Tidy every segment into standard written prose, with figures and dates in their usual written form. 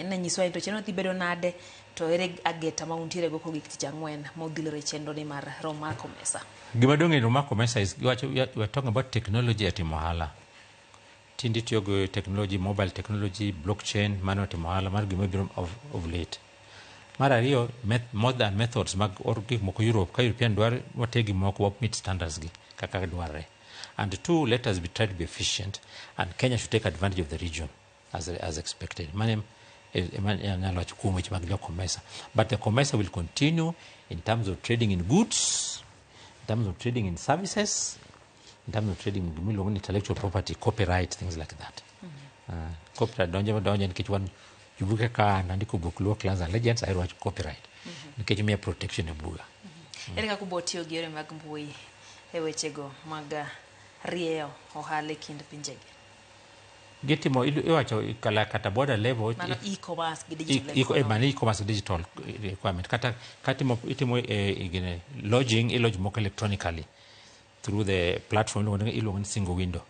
ne nyiswa ni to chenro dhi bedo nade to ere ageta ma untiere go kogik tich ang'wen ma udhilore chenro ni mar romo mar COMESA. Gima duong' e romo mar COMESA is giwacho we are talking about technology e timo ohala. Tinde itiyo gi technology, mobile technology, blockchain, mano e timo ohala mar gima biro of late. Mar ariyo, modern methods mag or gik moko Europe, ka European dwaro water gik moko wa meet standards gi kaka dwarre. And two, let us be try to be efficient and Kenya should take advantage of the region as expected. Mano ema anyalo wacho kuom weche mag jo COMESA. But the COMESA will continue in terms of trading in goods, in terms of trading in services, in terms of trading gima iluongo ni intellectual property, copyright, things like that. Copyright donjo donjo nikech wan jobuge ka an andiko buk Luo Clans and Legends ahero wach copyright nikech miya protection e buga. Ere kaka ubo tiyo gi yore mag mbui e wechego mag rieyo ohala e kind pinjegi? Gitimo iwacho kala kata border level Mano e-commerce gi digital economy. Mano e-commerce digital requirement kata katimo itimo gine lodging ilodge moko electronically through the platform iluongo ni single window.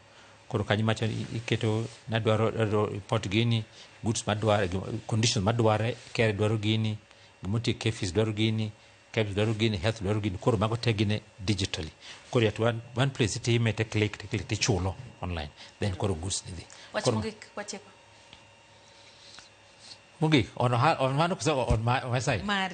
Koro kanyo macha iketo nadwaro adwaro report gini goods madware conditions madware KRA dwaro gini gimotie KEPHIS dwaro gini KEBS dwaro gini health dwaro gini koro mago te gine digitally koro at one place itime te click te click tichulo online then koro goods ni dhi. Wach mogik watieko. Mogik on mano koso on my side. Mari.